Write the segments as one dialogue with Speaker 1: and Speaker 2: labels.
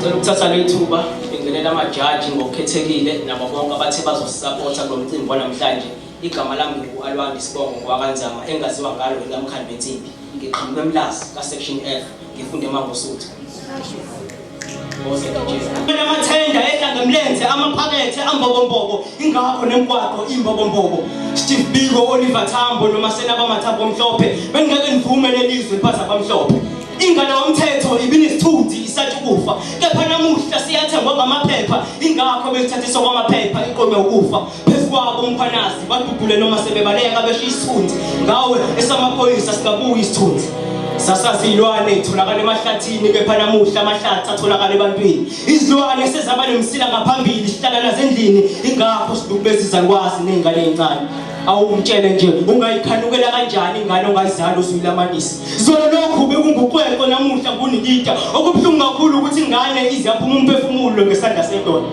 Speaker 1: Cela ukuthatha lethuba ngibingelela amajaji ngokukhethekile nabo bonke abathe bazosisapotha kulo mcimbi wanamhlanje. Igama lami ngingu-Alwandi Sibongo ngowakaNzama engaziwa ngalo elamkhandi wensimbi. Ngiqhamuka eMlazi ka-Section F ngifunde eMangosuthu. Amathenda ehla ngemlenze amaphakethe ambobombobo ingakho nemgwaqo imbobombobo Steve Biko Oliver Tambo noma senaba mathambo omhlophe bengeke nivume lelizwe liphatha abamhlophe ingane womthetho ibinesithunzi isatsha ukufa kepha namuhla siyathengwa ngamaphepha ingakho bethathiswa kwamaphepha iqonywa ukufa phezu kwabo umkhwanazi badudule noma sebebaleka besho isithunzi ngawe esamaphoyisa sikabuyi isithunzi sasazi izilwane itholakala emahlathini kepha namuhla amahlathi atholakala ebantwini izilwane sezaba nemisila ngaphambili sihlala nazo endlini ingakho sidukubeza izalukwazi nezingane ezincane awumtshele nje ungayikhanukela kanjani ingane ongayizali usuyilamanisa zolo lokhu bekunguqweqwe namuhla ngunikita okubuhlungu kakhulu ukuthi ingane iziyaphuma umphefumulo ngesandla sendoda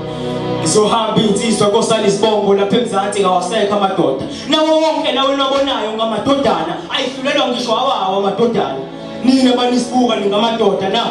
Speaker 1: Izohamba insizwa kosala isibongo lapha eMzansi kawasekho amadoda. Nawo wonke lawo eniwabonayo ngamadodana ayihlulelwa ngisho awawo amadodana. Nina banisibuka ningamadoda na?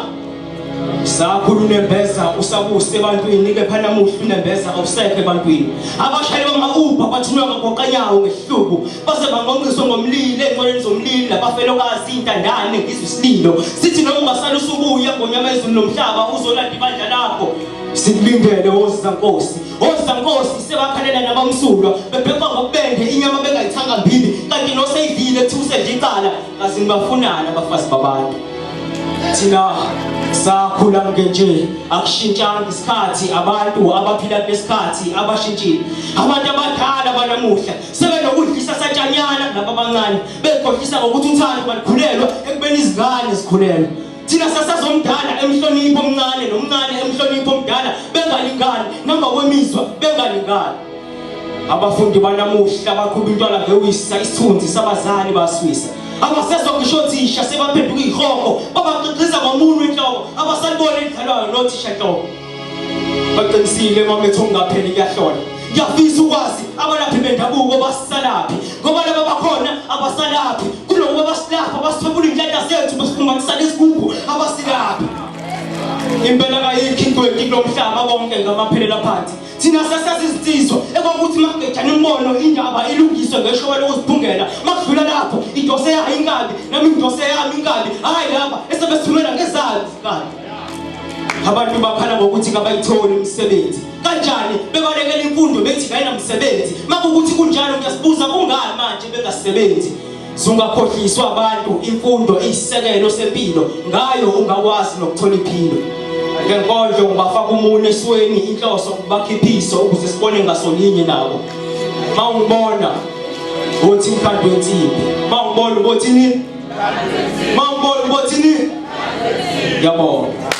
Speaker 1: Sakhulu unembeza usabuse ebantwini kepha namuhla unembeza awusekho ebantwini. Abashayeli bama-Uber bathunywa kagoqanyawo ngehluku baze bangqongqiswe ngomlilo ey'nqoleni zomlilo abafelokazi iy'ntandane ngizwe isililo sithi noma ungasala usubuya ngonyama ezulu nomhlaba uzolanda ibandla lakho Sikulindele woza Nkosi. Woza Nkosi sebakhalela nabamsulwa bebhekwa ngokubende inyama bengayithanga mbili kanti noseyidlile kuthiwa usedla icala kazi nibafunani abafazi babantu. Thina sakhula nje akushintshanga isikhathi abantu abaphila kulesikhathi abashintshile abantu abadala banamuhla sebenokudlisa satshanyana kulaba abancane bekhohlisa ngokuthi uthando balukhulelwa ekubeni izingane zikhulelwa Thina sasazomdala emhlonipho omncane nomncane emhlonipho omdala bengalingani nangokwemizwa bengalingani. Abafundi banamuhla baqhuba intwala ngewisa isithunzi sabazali baswisa. Abasezwa ngisho othisha sebaphenduka izihogo babaqhiqiza ngomunwe inhloko abasalibona elidlalwayo nothisha nhlobo. Baqinisile mamethu ongapheli kuyahlola. Ngiyafisa ukwazi abalaphi bendabuko basisalaphi ngoba laba bakhona abasalaphi kulokuba basilapha basithwebula inhlanhla zethu basikhumbanisana isigubhu abasilaphi. Impela kayikho into enti kulo mhlaba konke ngamaphelela phansi. Thina sasazi izinsizwa ekwakuthi makugejana imbono indaba ilungiswe ngeshoba lokuziphungela makudlula lapho idose yayo inkabi nami ngidose yami inkabi hhayi laba esebesithumela ngezalo izinkabi. Abantu bakhala ngokuthi kabayitholi imisebenzi. Kanjani bebalekela imfundo bethi kayinamsebenzi? Makukuthi kunjalo ngiyasibuza kungani manje bengasebenzi? Zungakhohliswa abantu imfundo iyisisekelo sempilo ngayo ungakwazi nokuthola iphilo. Ngenkondlo ngibafaka umunwe esweni inhloso ukubakhiphiso ukuze sibone ngasolinye nabo. Mawungibona uthi mkhandi wensimbi. Mawungibona ubothini? Mawungibona ubothini? Ngiyabonga.